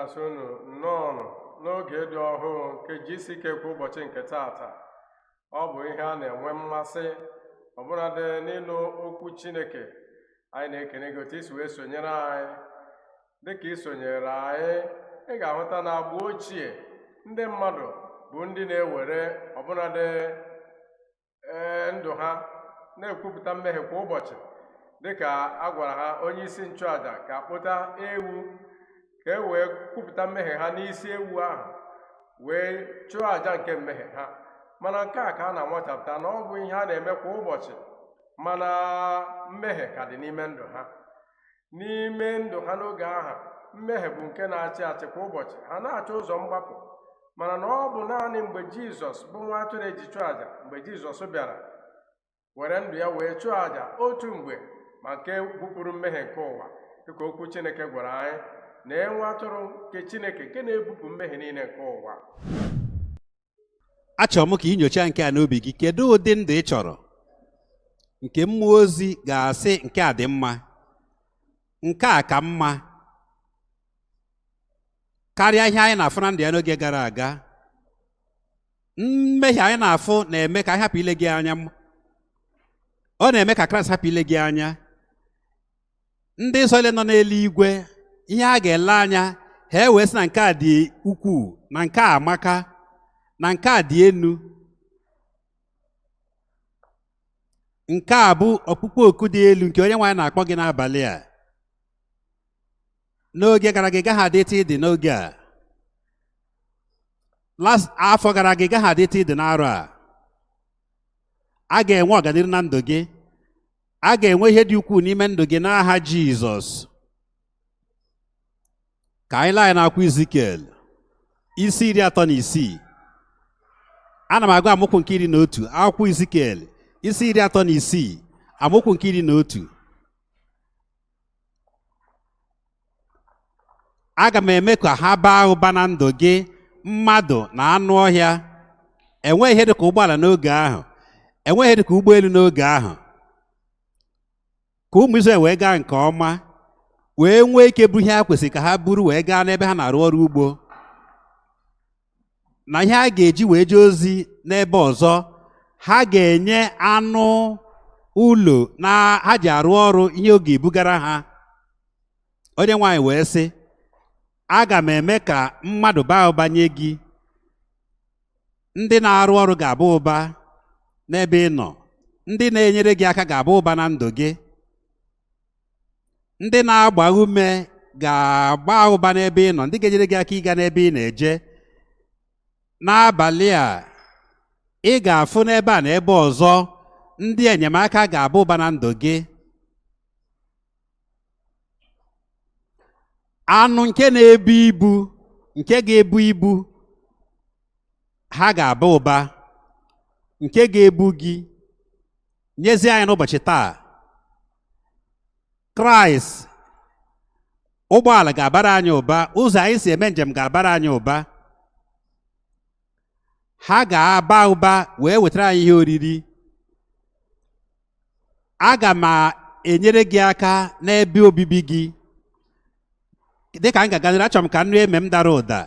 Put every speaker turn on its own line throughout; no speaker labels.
Na-asị unu nnọọ n'oge dị ọhụụ nke GCK kwa ụbọchị nke taata. Ọ bụ ihe a na-enwe mmasị ọbụladị n'ịnụ okwu Chineke. Anyị na-ekene gị otu isi wee sonyere anyị. Dịka ị sonyere anyị, ị ga-ahụta na agba ochie ndị mmadụ bụ ndị na-ewere ọbụladị ee ndụ ha na-ekwupụta mmehie kwa ụbọchị, dịka a gwara ha onye isi nchụaja ka kpụta ewu ka e wee kwupụta mmehie ha n'isi ewu ahụ wee chụọ àjà nke mmehie ha. Mana nke a ka a na-anwachapụta na ọ bụ ihe a na-eme kwa ụbọchị, mana mmehie ka dị n'ime ndụ ha. N'ime ndụ ha n'oge ahụ, mmehie bụ nke na-achị achị kwa ụbọchị. Ha na-achọ ụzọ mgbapụ, mana na ọ bụ naanị mgbe Jizọs bụ nwa atụrụ eji chụọ àjà, mgbe Jizọs bịara were ndụ ya wee chụọ àjà otu mgbe ma nke bupụrụ mmehie nke ụwa, dịka okwu Chineke gwara anyị na nwa atụrụ nke Chineke nke na-ebupụ mmehie niile nke ụwa.
Achọrọ m ka ị nyochaa nke a n'obi gị. Kedu ụdị ndụ ị chọrọ nke mmụọ ozi ga-asị nke a dị mma, nke a ka mma karịa ihe anyị na-afụ na ndụ ya n'oge gara aga? Mmehie anyị na-afụ na-eme ka anyị hapụ ile gị anya, ọ na-eme ka Kraịst hapụ ile gị anya. Ndị nsọ ile nọ n'eluigwe, ihe a ga-ele anya ha ewee sị na nke a dị ukwuu, na nke a amaka, na nke a dị enu. Nke a bụ ọkpụkpọ oku dị elu nke onye nwaanyị na-akpọ gị n'abalị a. N'oge gara aga ị gaghị adị etu ị dị n'oge a. Last afọ gara aga ị gaghị adị etu ị dị n'arọ a. A ga-enwe ọganihu na ndụ gị. A ga-enwe ihe dị ukwuu n'ime ndụ gị n'aha Jizọs. Ka anyị lee anya n'akwụkwọ Izikiel isi 36. Ana m agụ amaokwu nke 11. Akwụkwọ Izikiel isi 36 amaokwu nke 11. Aga m eme ka ha baa ụba na ndụ gị, mmadụ na anụ ọhịa. Enweghị ihe dịka ụgbọala n'oge ahụ, enweghị ihe dịka ụgbọelu n'oge ahụ. Ka ụmụ Izrel wee gaa nke ọma, wee nwee ike bụ ihe ha kwesịrị ka ha buru wee gaa n'ebe ha na-arụ ọrụ ugbo, na ihe a ga-eji wee jee ozi n'ebe ọzọ. Ha ga-enye anụ ụlọ na ha ji arụ ọrụ ihe ọ ga-ebugara ha. Onye nwaanyị wee sị, aga m eme ka mmadụ baa ụba nye gị, ndị na-arụ ọrụ ga-aba ụba n'ebe ị nọ, ndị na-enyere gị aka ga-aba ụba na ndụ gị, ndị na-agba ume ga-agba ụba n'ebe ị nọ, ndị ga-enyere gị aka ịga n'ebe ị na-eje. N'abalị a ị ga-afụ n'ebe a na ebe ọzọ ndị enyemaka ga-aba ụba na ndụ gị. Anụ nke na-ebu ibu, nke ga-ebu ibu, ha ga-aba ụba, nke ga-ebu gị. Nyezie anyị n'ụbọchị taa, Kraịst, ụgbọala ga-abara anyị ụba, ụzọ anyị si eme njem ga-abara anyị ụba. Ha ga-aba ụba wee wetara anyị ihe oriri. Aga m enyere gị aka n'ebe obibi gị. Dịka m ga-aga n'ihu, achọrọ m ka nnu eme m dara ụda.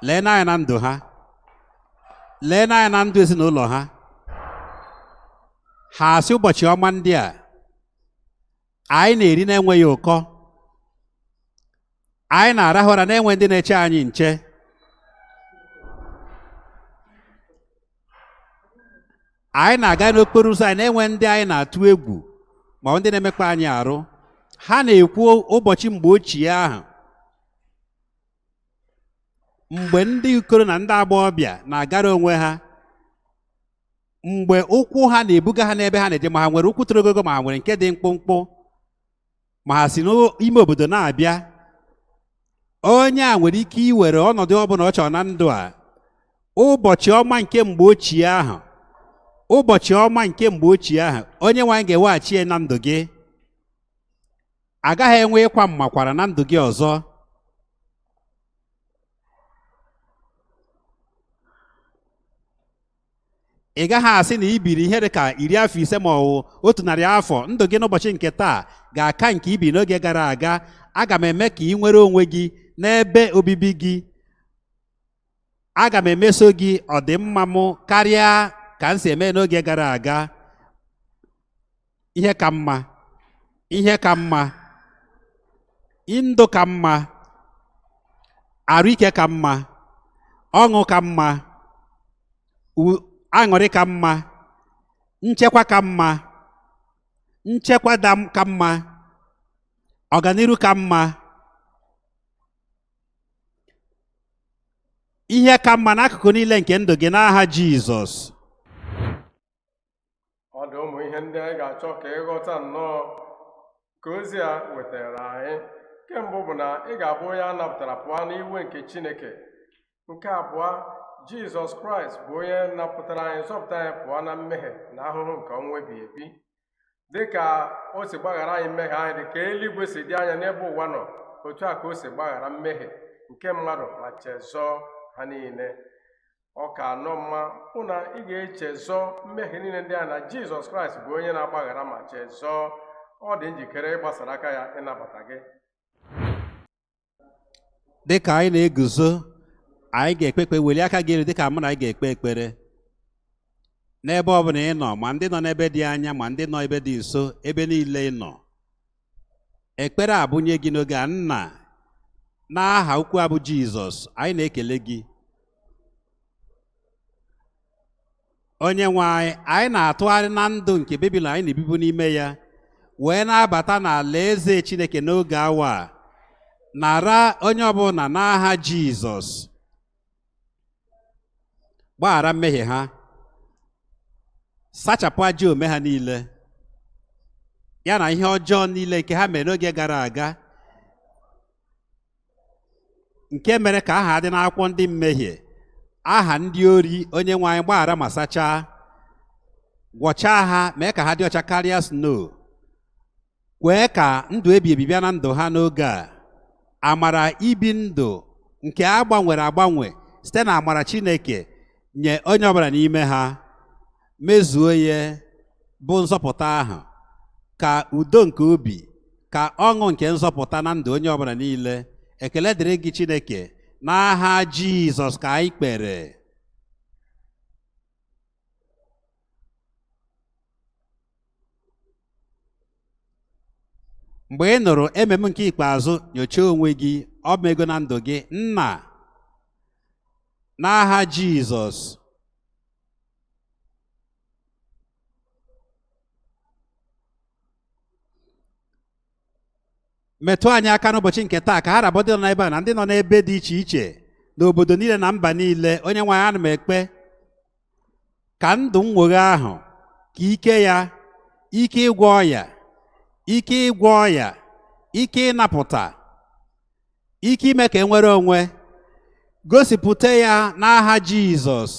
Lee n'anya na ndụ ha, lee n'anya na ndụ ezinụlọ ha. Ha asị ụbọchị ọma ndị a anyị na-eri na-enweghị ụkọ, anyị na-arahụ ụra na-enwe ndị na-eche anyị nche. Anyị na-aga n'okporo ụzọ anyị na-enwe ndị anyị na-atụ egwu ma ọ ndị na-emekpa anyị arụ. Ha na-ekwu ụbọchị mgbe ochie ahụ, mgbe ndị ikoro na ndị agbọghọbịa na-agara onwe ha, mgbe ụkwụ ha na-ebuga ha n'ebe ha na-eje, ma ha nwere ụkwụ toro ogologo, ma ha nwere nke dị mkpụmkpụ, ma ha si n'ime obodo na-abịa. Onye a nwere ike iwere ọnọdụ ọbụla ọ chọrọ na ndụ a. Ụbọchị ọma nke mgbe ochie ahụ, ụbọchị ọma nke mgbe ochie ahụ, onye nwe anyị ga-eweghachi ya na ndụ gị. Agaghị enwe ịkwa mmakwara na ndụ gị ọzọ. Ị gaghị asị na i biri ihe dị ka 50 afọ ma ọ bụ 100 afọ. Ndụ gị n'ụbọchị nke taa ga-aka nke i bi n'oge gara aga. Aga m eme ka ị nwere onwe gị n'ebe obibi gị. Aga m emeso gị ọdịmma m karịa ka m si eme n'oge gara aga. Ihe ka mma, ihe ka mma, ndụ ka mma, arụ ike ka mma, ọṅụ ka mma, aṅụrị ka mma, nchekwa ka mma, nchekwa ka mma, ọganiru ka mma, ihe ka mma n'akụkụ niile nke ndụ gị n'aha Jizọs.
Ọ dị ụmụ ihe ndị anyị ga-achọ ka ịghọta nnọọ ka ozi a wetara anyị. Nke mbụ bụ na ị ga-abụ onye a napụtara pụọ n'iwe nke Chineke. Nke abụọ, Jizọs Kraịst bụ onye napụtara anyị, zọpụta anyị pụọ na mmehie na ahụhụ nke ọnwụ ebighị ebi. Dị ka o si gbaghara anyị mmehie anyị, dị ka eluigwe si dị anya n'ebe ụwa nọ, otu a ka o si gbaghara mmehie nke mmadụ ma chezọọ ha niile. Ọ ka anọ mma hụ na ị ga-echezọ mmehie niile ndị a na Jizọs Kraịst bụ onye na-agbaghara ma chezọọ. Ọ dị njikere ịgbasara aka ya ịnabata gị.
Dị ka anyị na-eguzo, anyị ga-ekpe ekpere. Welie aka gị elu dị ka mụ na anyị ga-ekpe ekpere. N'ebe ọ bụla ị nọ, ma ndị nọ n'ebe dị anya ma ndị nọ ebe dị nso, ebe niile ị nọ, ekpere a bụnye gị n'oge a. Nna, n'aha ukwu abụ Jizọs, anyị na-ekele gị. Onye nwe anyị, anyị na-atụgharị na ndụ nke Babilọn anyị na-ebibu n'ime ya wee na-abata n'ala eze Chineke n'oge awa a. Nara onye ọbụla n'aha Jizọs. Gbaghara mmehie ha, sachapụ ajọ omume ha niile, ya na ihe ọjọọ niile nke ha mere n'oge gara aga, nke mere ka aha dị n'akwụkwọ ndị mmehie, aha ndị ori. Onye nwe anyị, gbaghara ma sachaa, gwọchaa ha, mee ka ha dị ọcha karịa snow. Kwee ka ndụ ebi ebi bịa na ndụ ha n'oge a. Amara ibi ndụ nke a gbanwere agbanwe site na amara Chineke nye onye ọbụla n'ime ha, mezuo ya bụ nzọpụta ahụ, ka udo nke obi, ka ọṅụ nke nzọpụta na ndụ onye ọbụla niile. Ekele dịrị gị Chineke, n'aha Jizọs ka anyị kpere. Mgbe ị nụrụ ememe nke ikpeazụ, nyochaa onwe gị, ọ bụ ego na ndụ gị. Nna, n'aha Jizọs, metụ anyị aka n'ụbọchị nke taa, ka ha rabụ ndị nọ n'ebe a na ndị nọ n'ebe dị iche iche n'obodo niile na mba niile. Onye nwe anyị, ana m ekpe ka ndụ nnwoghe ahụ, ka ike ya, ike ịgwọ ọya, ike ịgwọ ọya, ike ịnapụta, ike ime ka e nwere onwe, gosipụta ya n'aha Jizọs.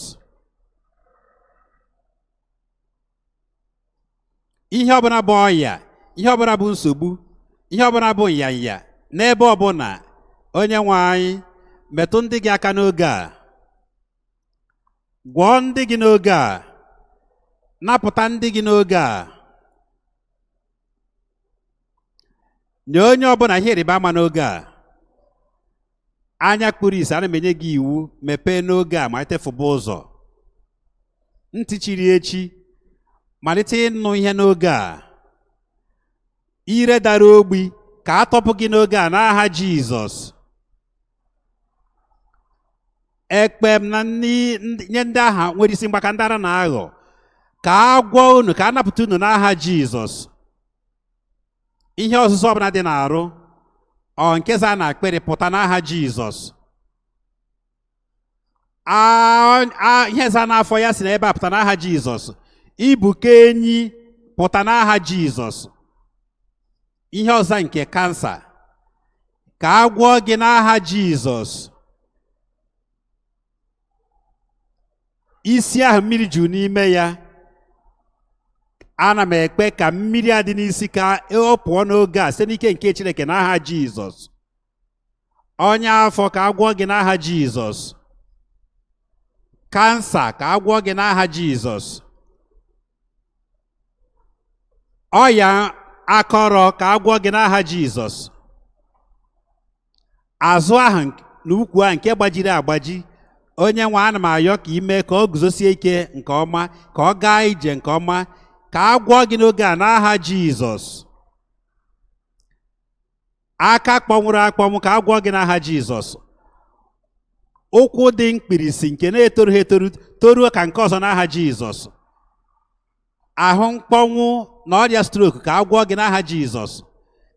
Ihe ọbụla bụ ọya, ihe ọbụla bụ nsogbu, ihe ọbụla bụ nyanya n'ebe ọbụla, onye nwe anyị, metụ ndị gị aka n'oge a, gwọọ ndị gị n'oge a, napụta ndị gị n'oge a, nye onye ọbụla ihe ịrịba ama n'oge a. Anya kpuru ìsì, ana m enye gị iwu, mepee n'oge a, malite fụba ụzọ. Ntị chiri echi, malite ịnụ ihe n'oge a. Ire dara ogbi, ka a tọpụ gị n'oge a n'aha Jizọs. Ekpe m na nye ndị aha nwere isi mgbaka, ndị ara na-aghọ, ka a gwọọ unu, ka a napụta unu n'aha Jizọs. Ihe ọzụzụ ọbụla dị n'arụ, ọ nke za na akpịrị, pụta n'aha Jizọs. Ihe za n'afọ ya si n'ebe a pụta n'aha Jizọs. Ibuka enyi pụta n'aha Jizọs. Ihe ọzọ nke kansa, ka a gwọọ gị n'aha Jizọs. Isi ahụ mmiri juru n'ime ya, ana m ekpe ka mmiri a dị n'isi ka ọ pụọ n'oge a site n'ike nke Chineke n'aha Jizọs. Ọnya afọ, ka a gwọọ gị n'aha Jizọs. Kansa, ka a gwọọ gị n'aha Jizọs. Ọya akọrọ, ka a gwọọ gị n'aha Jizọs. Azụ ahụ na ukwu ahụ nke gbajiri agbaji, onye nwe, ana m ayọ ka ime ka ọ guzosie ike nke ọma, ka ọ gaa ije nke ọma, ka a gwọọ gị n'oge a n'aha Jizọs. Aka kpọnwụrụ akpọnwụ, ka a gwọọ gị n'aha Jizọs. Ụkwụ dị mkpirisi nke na-etorughị etoru, toruo ka nke ọzọ n'aha Jizọs. Ahụ mkpọnwụ na ọrịa stroke, ka a gwọọ gị n'aha Jizọs.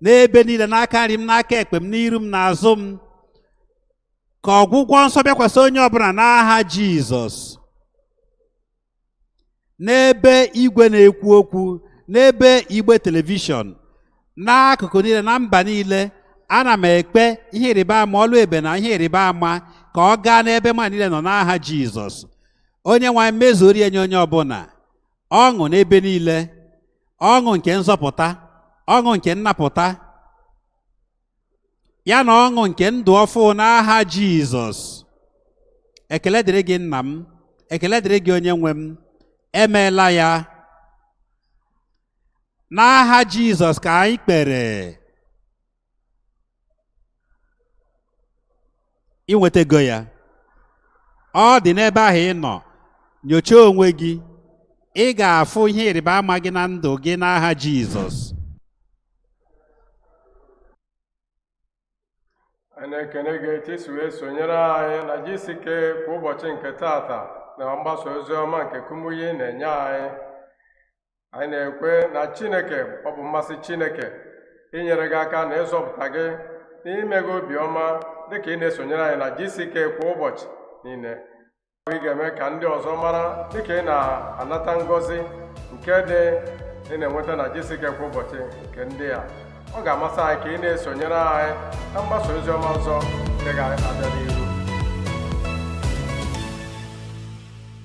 N'ebe niile, n'aka nri m, n'aka ekpe m, n'iru m, n'azụ m, ka ọgwụgwọ nsọ bịakwasị onye ọbụla n'aha Jizọs. N'ebe igwe na-ekwu okwu, n'ebe igbe telivishọn, n'akụkụ niile na mba niile, ana m ekpe ihe ịrịba ama, ọlụ ebe na ihe ịrịba ama, ka ọ gaa n'ebe mmadụ niile nọ n'aha Jizọs. Onye nwe anyị, mezuoro ya nye onye ọbụla ọṅụ n'ebe niile, ọṅụ nke nzọpụta, ọṅụ nke nnapụta ya na ọṅụ nke ndụ ọfụ n'aha Jizọs. Ekele dịrị gị, nna m. Ekele dịrị gị, onye nwe m. Emeela ya. N'aha Jizọs ka anyị kpere. Inwetago ya. Ọ dị n'ebe ahụ ị nọ. Nyochaa onwe gị, ị ga-afụ ihe ịrịba ama gị na ndụ gị n'aha Jizọs.
Anyị na-ekene gị etu i si wee sonyere anyị na GCK kwa ụbọchị nke tata na mgbasa ozi ọma nke Kumuyi na-enye anyị. Anyị na-ekwe na Chineke, ọ bụ mmasị Chineke inyere gị aka na ịzọpụta gị na ime gị obiọma dịka ị na-esonyere anyị na GCK kwa ụbọchị niile. Ị ga-eme ka ndị ọzọ mara dịka ị na-anata ngọzi nke dị ị na-enweta na GCK kwa ụbọchị nke ndị a. Ọ ga-amasị anyị ka ị na-esonyere anyị na mgbasa ozi ọma ọzọ nke ga-abịa n'ihu.